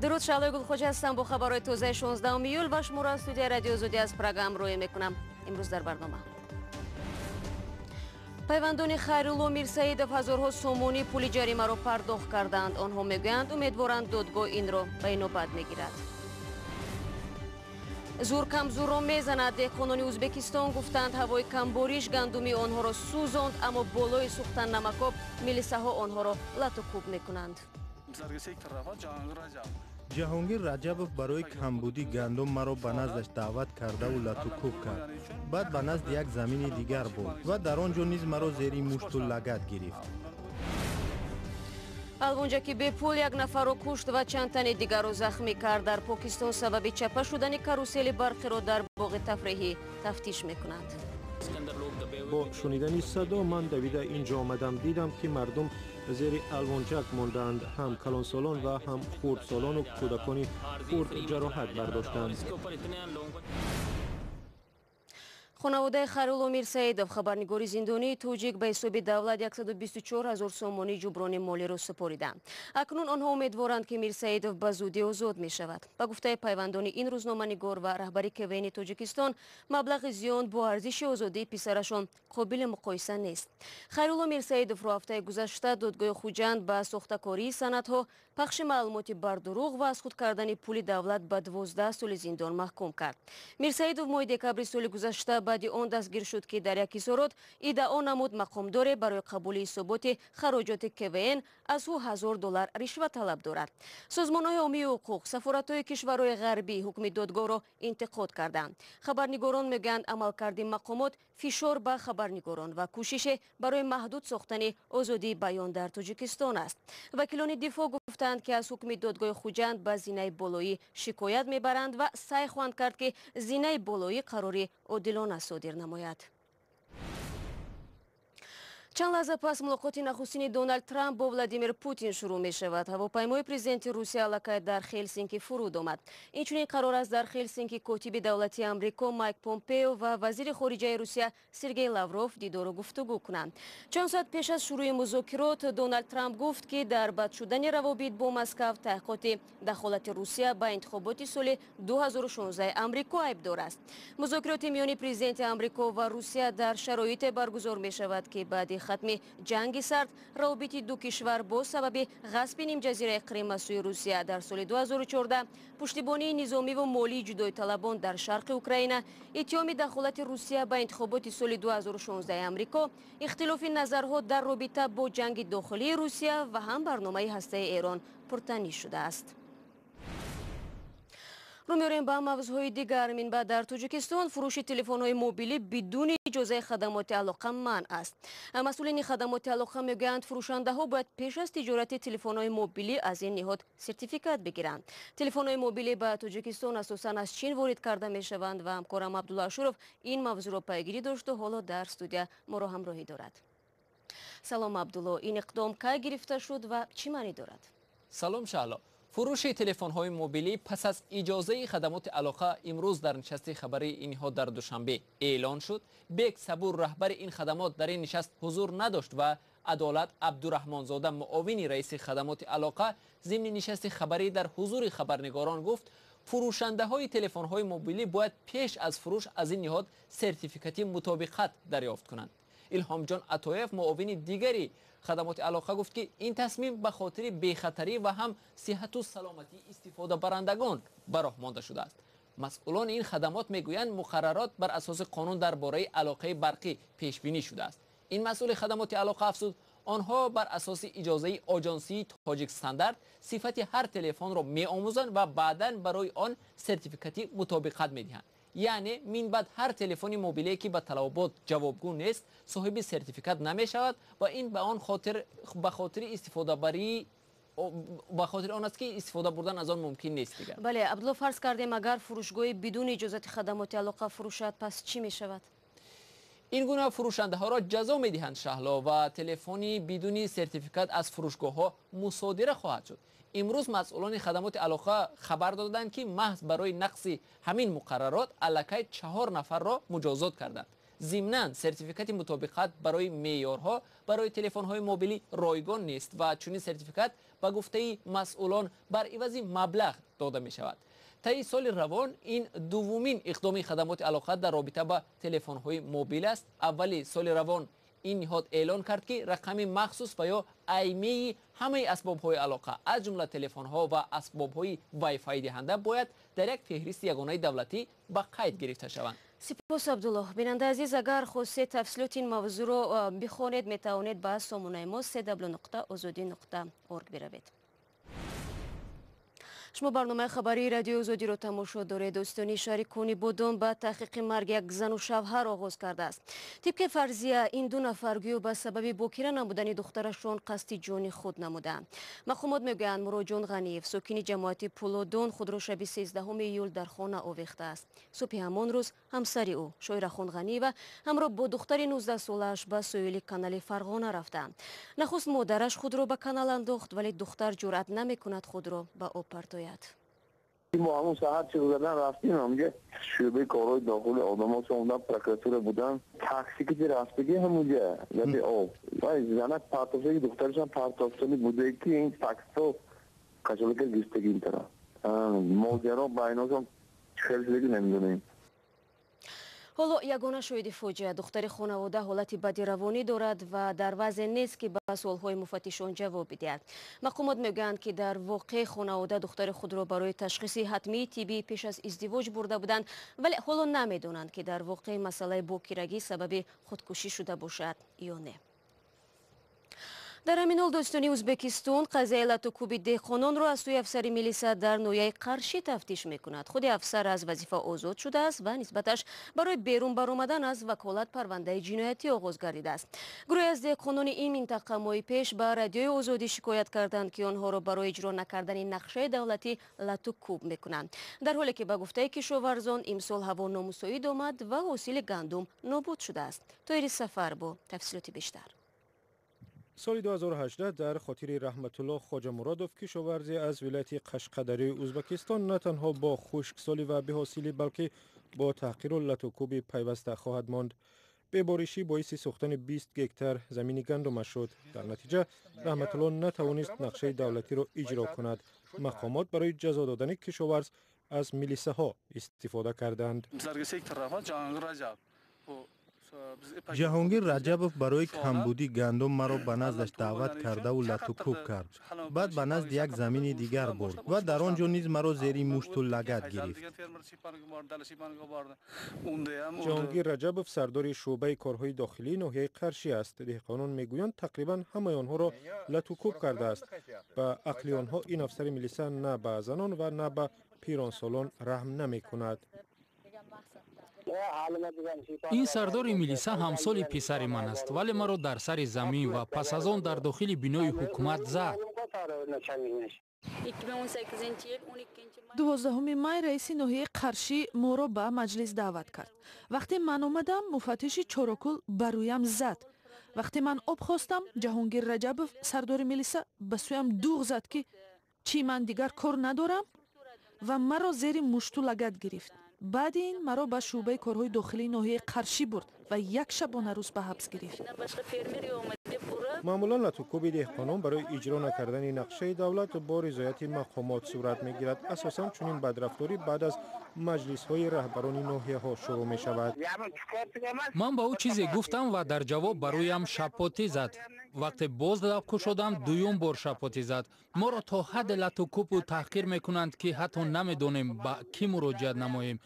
Дуруд, Шаҳлои Гулхоҷа ҳастам бо хабарҳои тозаи 16 июл ва шуморо аз студияи Радиои Озодӣ аз Прага ҳамроҳӣ мекунам. Имрӯз дар барнома: пайвандони Хайрулло Мирсаидов ҳазорҳо сомонӣ пули ҷаримаро пардохт карданд. Онҳо мегӯянд, умедворанд, додгоҳ инро ба инобат мегирад. Зур камзурро мезанад. Деҳқонони Ӯзбекистон гуфтанд, ҳавои камбориш гандуми онҳоро сӯзонд, аммо болои сӯхтан намакоб милисаҳо онҳоро лату кӯб мекунанд. Ҷаҳонгир Раҷабов барои камбудӣ гандум маро ба наздаш даъват кардаву латукӯб кард. Баъд ба назди як замини дигар бурд ва дар он ҷо низ маро зери мушту лагат гирифт. Алвонҷаки бепул як нафарро кушт ва чанд тани дигарро захмӣ кард. Дар Покистон сабаби чапа шудани карусели барқиро дар боғи тафреҳӣ тафтиш мекунанд. Бо шунидани садо ман давида ин ҷо омадам. Дидам, ки мардум зери алвонҷак мондаанд, ҳам калонсолон ва ҳам хурдсолону кӯдакони хурд ҷароҳат бардоштанд. Хонаводаи Хайрулло Мирсаидов, хабарнигори зиндонии тоҷик, ба ҳисоби давлат 124 ҳазор сомонӣ ҷуброни молиро супориданд. Акнун онҳо умедворанд, ки Мирсаидов ба зудӣ озод мешавад. Ба гуфтаи пайвандони ин рӯзноманигор ва раҳбари КВН Тоҷикистон, маблағи зиён бо арзиши озодии писарашон қобили муқоиса нест. Хайрулло Мирсаидовро ҳафтаи гузашта додгоҳи Хуҷанд ба сохтакории санадҳо, пахши маълумоти бардурӯғ ва аз худ кардани пули давлат ба 12 соли зиндон маҳкум кард. Мирсаидов моҳи декабри соли гузашта баъди он дастгир шуд, ки дар як изҳорот иддао намуд, мақомдоре барои қабули ҳисоботи хароҷоти КВН аз ӯ 1000 доллар ришва талаб дорад. Созмонҳои ҳомии ҳуқуқ, сафоратҳои кишварҳои ғарбӣ ҳукми додгоҳро интиқод карданд. Хабарнигорон мегӯянд, амалкарди мақомот фишор ба хабарнигорон ва кӯшише барои маҳдуд сохтани озодии баён дар Тоҷикистон аст. Вакилони дифоъ гуфтанд, ки аз ҳукми додгоҳи Хуҷанд ба зинаи болоӣ шикоят мебаранд ва саъй хоҳанд кард, ки зинаи болоӣ қарори одилона содир намояд. Чанд лаҳза пас мулоқоти нахустини Доналд Трамп бо Владимир Путин шурӯъ мешавад. Ҳавопаймои президенти Русия аллакай дар Хелсинки фуруд омад. Инчунин қарор аст, дар Хелсинки котиби давлатии Амрико Майк Помпео ва вазири хориҷаи Русия Сергей Лавров дидору гуфтугӯ кунанд. Чанд соат пеш аз шурӯи музокирот Доналд Трамп гуфт, ки дар бад шудани равобит бо Москав таҳқиқоти дахолати Русия ба интихоботи соли 2016 Амрико айбдор аст. Музокироти миёни президенти Амрико ва Русия дар шароите баргузор мешавад, ки баъди хатми Ҷанги Сард равобити ду кишвар бо сабаби ғасби нимҷазираи Қрим аз сӯи Русия дар соли 2014, пуштибонии низомиву молии ҷудоиталабон дар шарқи Украина, иттиҳоми дахолати Русия ба интихоботи соли 2016 Амрико, ихтилофи назарҳо дар робита бо ҷанги дохилии Русия ва ҳам барномаи ҳастаи Эрон пуртаниш шудааст. Рӯ меорем ба мавзӯъҳои дигар. Минбаъд дар Тоҷикистон фурӯши телефонҳои мобилӣ бидуни иҷозаи хадамоти алоқа манъ аст. Масъулини хадамоти алоқа мегӯянд, фурӯшандаҳо бояд пеш аз тиҷорати телефонҳои мобилӣ аз ин ниҳод сертификат бигиранд. Телефонҳои мобилӣ ба Тоҷикистон асосан аз Чин ворид карда мешаванд ва ҳамкорам Абдулло Ашуров ин мавзӯъро пайгирӣ дошту ҳоло дар студия моро ҳамроҳӣ дорад. Салом, Абдулло, ин иқдом кай гирифта шуд ва чӣ маънӣ дорад? Салом, Шаҳло. Фурӯши телефонҳои мобилӣ пас аз иҷозаи хадамоти алоқа имрӯз дар нишасти хабарии ин ниҳод дар Душанбе эълон шуд. Бек Сабур, раҳбари ин хадамот, дар ин нишаст ҳузур надошт ва Адолат Абдураҳмонзода, муовини раиси хадамоти алоқа, зимни нишасти хабарӣ дар ҳузури хабарнигорон гуфт, фурӯшандаҳои телефонҳои мобилӣ бояд пеш аз фурӯш аз ин ниҳод сертификати мутобиқат дарёфт кунанд. Илҳомҷон Атоев, муовини дигари хадамоти алоқа, гуфт, ки ин тасмим ба хотири бехатарӣ ва ҳам сиҳату саломатии истифодабарандагон ба роҳ монда шудааст. Масъулони ин хадамот мегӯянд, муқаррарот бар асоси қонун дар бораи алоқаи барқӣ пешбинӣ шудааст. Ин масъули хадамоти алоқа афзуд, онҳо бар асоси иҷозаи оҷонсии Тоҷикстандарт сифати ҳар телефонро меомӯзанд ва баъдан барои он сертификати мутобиқат медиҳанд. Яъне минбаъд ҳар телефони мобилие, ки ба талабот ҷавобгӯ нест, соҳиби сертификат намешавад ва ин ба он хотир ба хотири истифодабарии ба хотири он аст, ки истифода бурдан аз он мумкин нест дигар. Бале, Абдулло, фарз кардем, агар фурӯшгоҳи бидуни иҷозати хадамоти алоқа фурӯшад, пас чӣ мешавад? Ин гуна фурӯшандаҳоро ҷазо медиҳанд, Шаҳло, ва телефони бидуни сертификат аз фурӯшгоҳҳо мусодира хоҳад шуд. Имрӯз масъулони хадамоти алоқа хабар доданд, ки маҳз барои нақси ҳамин муқаррарот аллакай чаҳор нафарро муҷозот карданд. Зимнан сертификати мутобиқат барои меъёрҳо барои телефонҳои мобилӣ ройгон нест ва чунин сертификат ба гуфтаи масъулон бар ивази маблағ дода мешавад. Таи соли равон ин дуввумин иқдоми хадамоти алоқа дар робита ба телефонҳои мобил аст. Аввали соли равон ин ниҳод эълон кард, ки рақами махсус ва ё IMEI ҳамаи асбобҳои алоқа, аз ҷумла телефонҳо ва асбобҳои Wi-Fi диҳанда, бояд дар як феҳристи ягонаи давлатӣ ба қайд гирифта шаванд. Сипос, Абдуллоҳ. Бинандаи азиз, агар хостед тафсилоти ин мавзӯъро бихонед, метавонед ба сомонаи мо cw.ozodi.org биравед. Шумо барномаи хабарии Радиои Озодиро тамошо доред. Дӯстони шаҳри Конибодом ба таҳқиқи марги як зану шавҳар оғоз кардааст. Тибқи фарзия, ин ду нафар гӯё ба сабаби бокира намудани духтарашон қасди ҷони худ намудаанд. Мақомот мегӯянд, Муроҷон Ғаниев, сокини ҷамоати Пулодон, худро шаби 13 июл дар хона овехтааст. Субҳи ҳамон рӯз ҳамсари ӯ, Шоирахон Ғаниева, ҳамроҳ бо духтари 19-солааш ба соҳили канали Фарғона рафтаанд. Нахуст модараш худро ба канал андохт, вале духтар ҷуръат намекунад худро ба об партояд. Мо ҳамон саҳар чиқ задан рафтем, ҳамҷа шӯъбаи корҳои дохили одамо омадан, прокуратура будан, такси ки рафтагӣ ҳамунҷа лаби об. Вай занак партофтаги, духтарашам партофтани буде, ки ин таксо кашолака гирифтаги ин тараф. Моҷаро байношон хел шудаги намедонем. Ҳоло ягона шоҳиди фоҷиа, духтари хонавода, ҳолати бади равонӣ дорад ва дар вазъе нест, ки ба суолҳои муфаттишон ҷавоб бидиҳад. Мақомот мегӯянд, ки дар воқеъ хонавода духтари худро барои ташхиси ҳатмии тиббӣ пеш аз издивоҷ бурда буданд, вале ҳоло намедонанд, ки дар воқеъ масъалаи бокирагӣ сабаби худкушӣ шуда бошад ё не. Дар ҳамин ҳол дӯстони Ӯзбекистон қазияи латукӯби деҳқононро аз сӯи афсари милиса дар ноҳияи Қаршӣ тафтиш мекунад. Худи афсар аз вазифа озод шудааст ва нисбаташ барои берун баромадан аз ваколат парвандаи ҷиноятӣ оғоз гардидааст. Гурӯҳе аз деҳқонони ин минтақа моҳи пеш ба Радиои Озодӣ шикоят карданд, ки онҳоро барои иҷро накардани нақшаи давлатӣ латукӯб мекунанд. Дар ҳоле ки ба гуфтаи кишоварзон, имсол ҳаво номусоид омад ва ҳосили гандум нобуд шудааст. Тоҳири Сафар бо тафсилоти бештар. Соли 2018 дар хотири Раҳматулло Хоҷамуродов, кишоварзе аз вилояти Қашқадарёи Ӯзбекистон, на танҳо бо хушксолӣ ва беҳосилӣ, балки бо таҳқиру латукӯби пайваста хоҳад монд. Беборишӣ боиси сӯхтани 20 гектар замини гандумаш шуд. Дар натиҷа Раҳматулло натавонист нақшаи давлатиро иҷро кунад. Мақомот барои ҷазо додани кишоварз аз милисаҳо истифода карданд. Ҷаҳонгир Раҷабов барои камбудии гандум маро ба наздаш даъват кардаву латукӯб кард. Баъд ба назди як замини дигар бурд ва дар он ҷо низ маро зери мушту лагат гирифт. Ҷаҳонгир Раҷабов сардори шӯъбаи корҳои дохилии ноҳияи Қаршӣ аст. Деҳқонон мегӯянд, тақрибан ҳамаи онҳоро латукӯб кардааст. Ба ақли онҳо, ин афсари милиса на ба занон ва на ба пиронсолон раҳм намекунад. Ин сардори милиса ҳамсоли писари ман аст, вале маро дар сари замин ва пас аз он дар дохили бинои ҳукумат зад. 12 май раиси ноҳияи Қаршӣ моро ба маҷлис даъват кард. Вақте ман омадам, муфаттиши Чорокул ба рӯям зад. Вақте ман об хостам, Ҷаҳонгир Раҷабов, сардори милиса, ба сӯям дуғ зад, ки чӣ, ман дигар кор надорам, ва маро зери мушту лагат гирифт. Баъди ин маро ба шӯъбаи корҳои дохилии ноҳияи Қаршӣ бурд ва як шабонарӯз ба ҳабс гирифт. Маъмулан латукӯби деҳқонон барои иҷро накардани нақшаи давлат бо ризояти мақомот сурат мегирад. Асосан чунин бадрафторӣ баъд аз маҷлисҳои раҳбарони ноҳияҳо шурӯъ мешавад. Ман ба ӯ чизе гуфтам ва дар ҷавоб ба рӯям шапотӣ зад. Вақте боз лаб кушодам, дуюм бор шапотӣ зад. Моро то ҳадде латукӯбу таҳқир мекунанд, ки ҳатто намедонем, ба кӣ муроҷиат намоем.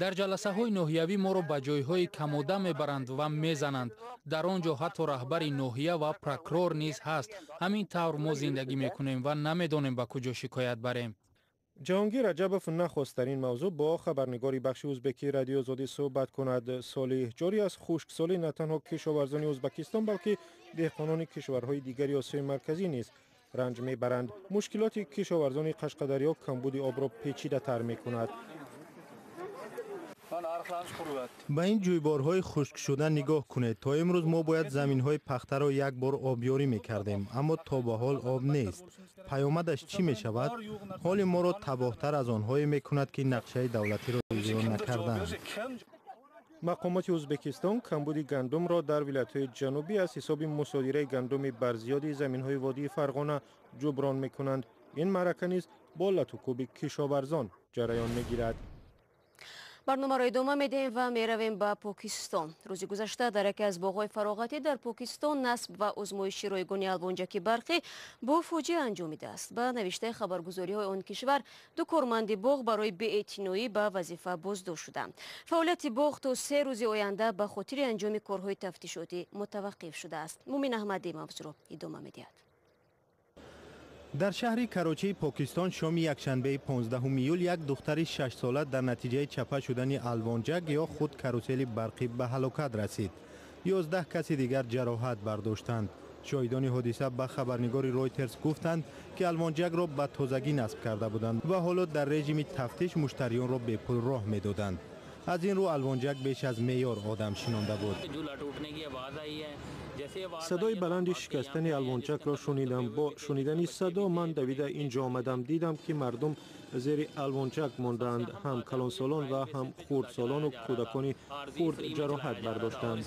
Дар ҷаласаҳои ноҳиявӣ моро ба ҷойҳои камода мебаранд ва мезананд. Дар он ҷо ҳатто раҳбари ноҳия ва прокурор низ ҳаст. Ҳамин тавр мо зиндагӣ мекунем ва намедонем, ба куҷо шикоят барем. Ҷаҳонгир Раҷабов нахост дар ин мавзӯъ бо хабарнигори бахши узбекии Радиои Озодӣ суҳбат кунад. Соли ҷорӣ аз хушксолӣ на танҳо кишоварзони Ӯзбекистон, балки деҳқонони кишварҳои дигари Осиёи Марказӣ низ ранҷ мебаранд. Мушкилоти кишоварзони Қашқадарё камбуди обро печидатар мекунад. Ба ин ҷӯйборҳои хушкшуда нигоҳ кунед. То имрӯз мо бояд заминҳои пахтаро як бор обёрӣ мекардем, аммо то ба ҳол об нест. Паёмадаш чӣ мешавад? Ҳоли моро табоҳтар аз онҳое мекунад, ки нақшаи давлатиро иҷро накардаанд. Мақомоти Ӯзбекистон камбуди гандумро дар вилоятҳои ҷанубӣ аз ҳисоби мусодираи гандуми барзиёди заминҳои водии Фарғона ҷуброн мекунанд. Ин маърака низ бо латукӯби кишоварзон ҷараён мегирад. Барномаро идома медиҳем ва меравем ба Покистон. Рӯзи гузашта дар яке аз боғҳои фароғатӣ дар Покистон насб ва озмоиши ройгони алвонҷаки барқӣ бо фоҷиа анҷомидааст. Ба навиштаи хабаргузориҳои он кишвар, ду корманди боғ барои беэътиноӣ ба вазифа боздошт шуданд. Фаъолияти боғ то 3 рӯзи оянда ба хотири анҷоми корҳои тафтишотӣ мутаваққиф шудааст. Мумин Аҳмадӣ мавзӯъро идома медиҳад. Дар шаҳри Карочии Покистон шоми якшанбеи 15 июл як духтари 6-сола дар натиҷаи чапа шудани алвонҷак ё худ карусели барқӣ ба ҳалокат расид. 11 каси дигар ҷароҳат бардоштанд. Шоҳидони ҳодиса ба хабарнигори Ройтерс гуфтанд, ки алвонҷакро ба тозагӣ насб карда буданд ва ҳоло дар режими тафтиш муштариёнро бепул роҳ медоданд. Аз ин рӯ алвонҷак беш аз меъёр одам шинонда буд. Садои баланди шикастани алвончакро шунидам. Бо шунидани садо ман давида инҷо омадам. Дидам, ки мардум зери алвончак мондаанд. Ҳам калонсолон ва ҳам хурдсолону кӯдакони хурд ҷароҳат бардоштанд.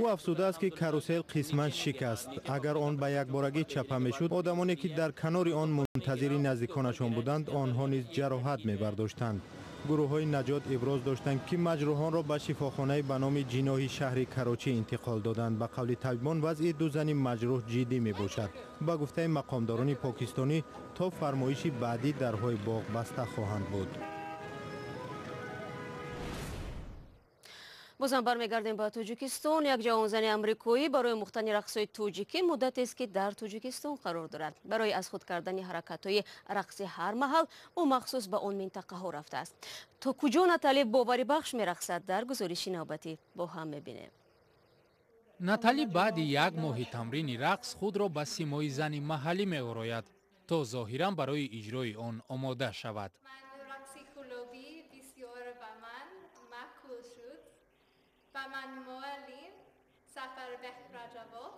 Ӯ афзудааст, ки карусел қисман шикаст. Агар он ба якборагӣ чапа мешуд, одамоне ки дар канори он мунтазири наздиконашон буданд, онҳо низ ҷароҳат мебардоштанд. Гурӯҳҳои наҷот иброз доштанд, ки маҷрӯҳонро ба шифохонаи ба номи Ҷиноҳи шаҳри Карочӣ интиқол доданд. Ба қавли табибон, вазъи ду зани маҷрӯҳ ҷиддӣ мебошад. Ба гуфтаи мақомдорони покистонӣ, то фармоиши баъдӣ дарҳои боғ баста хоҳанд буд. Бозам бармегардем ба Тоҷикистон. Як ҷавонзани амрикоӣ барои омӯхтани рақсҳои тоҷикӣ муддатест, ки дар Тоҷикистон қарор дорад. Барои аз худ кардани ҳаракатҳои рақси ҳар маҳал ӯ махсус ба он минтақаҳо рафтааст. То куҷо Натали боварибахш мерақсад, дар гузориши навбатӣ бо ҳам мебинем. Натали баъди як моҳи тамрини рақс худро ба симои зани маҳаллӣ меорояд, то зоҳиран барои иҷрои он омода шавад. و من معلم سفربек Раҷабов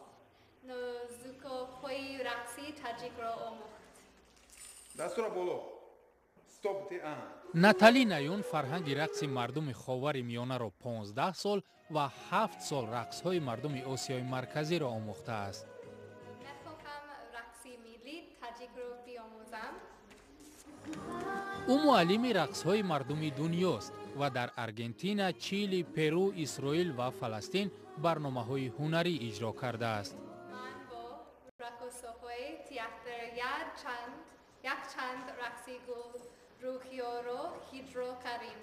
нозукиҳои рақси таҷикро омӯхт. Дастура боло. Стоп те. Натали Наюн фарҳанги рақси мардуми Ховари Миёнаро 15 сол ва 7 сол рақсҳои мардуми Осиёи Марказиро омӯхтааст. Мехоҳам рақси миллии таҷикро биомӯзам. Ӯ муаллими рақсҳои мардуми дунёст ва дар Аргентина, Чили, Перу, Исроил ва Фаластин барномаҳои ҳунарӣ иҷро кардааст. Ман бо раққосаҳои театр якчанд рақси гурӯҳиро иҷро кардем.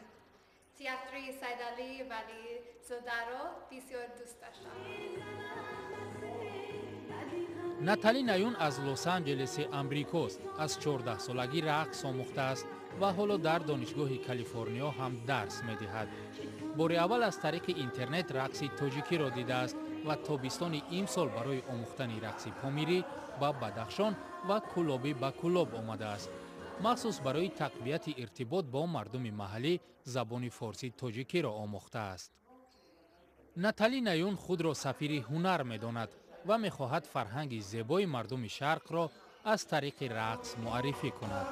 Театри Сайдалӣ Вализодаро бисёр дӯст доштам. Натали Наюн аз Лос-Анҷелеси Амрикост. Аз 14-солагӣ рақс омӯхтааст ва ҳоло дар Донишгоҳи Калифорниё ҳам дарс медиҳад. Бори аввал аз тариқи интернет рақси тоҷикиро дидааст ва тобистони имсол барои омӯхтани рақси помирӣ ба Бадахшон ва Кӯлобӣ ба Кӯлоб омадааст. Махсус барои тақвияти иртибот бо мардуми маҳаллӣ забони форсӣ тоҷикиро омӯхтааст. Натали Наюн худро сафири ҳунар медонад ва мехоҳад фарҳанги зебои мардуми шарқро аз тариқи рақс муаррифӣ кунад.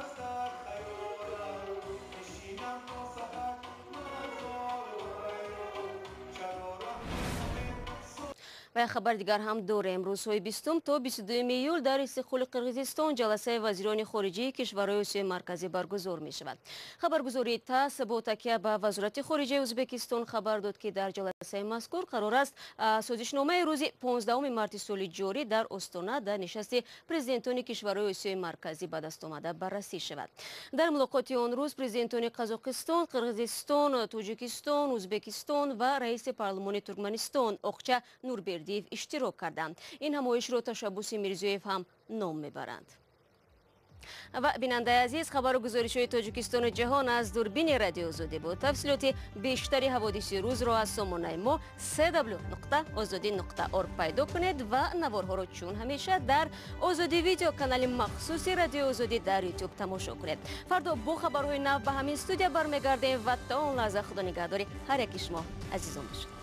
Ва як хабар дигар ҳам дорем. Рӯзҳои 20 то 22 июл дар Истиқлоли Қирғизистон ҷаласаи вазирони хориҷии кишварҳои Осиёи Марказӣ баргузор мешавад. Хабаргузории ТАСС бо такя ба Вазорати хориҷаи Ӯзбекистон хабар дод, ки дар ҷаласаи мазкур қарор аст созишномаи рӯзи 15 марти соли ҷорӣ дар Остона дар нишасти президентони кишварҳои Осиёи Марказӣ ба даст омада баррасӣ шавад. Дар мулоқоти он рӯз президентони Қазоқистон, Қирғизистон, Тоҷикистон, Ӯзбекистон ва раиси парлумони Туркманистон Оқча Нурбердиев иштирок карданд. Ин ҳамоишро ташаббуси Мирзиёев ҳам ном мебаранд. Ва бинандаи азиз, хабару гузоришҳои Тоҷикистону ҷаҳон аз дурбини Радиои Озодӣ буд. Тафсилоти бештари ҳаводиси рӯзро аз сомонаи мо cw.ozodi.org пайдо кунед ва наворҳоро чун ҳамеша дар Озодӣ видео канали махсуси Радиои Озодӣ дар Ютуб тамошо кунед. Фардо бо хабарҳои нав ба ҳамин студия бармегардем ва то он лаҳза Худо нигаҳдори ҳар яки шумо азизон бошад.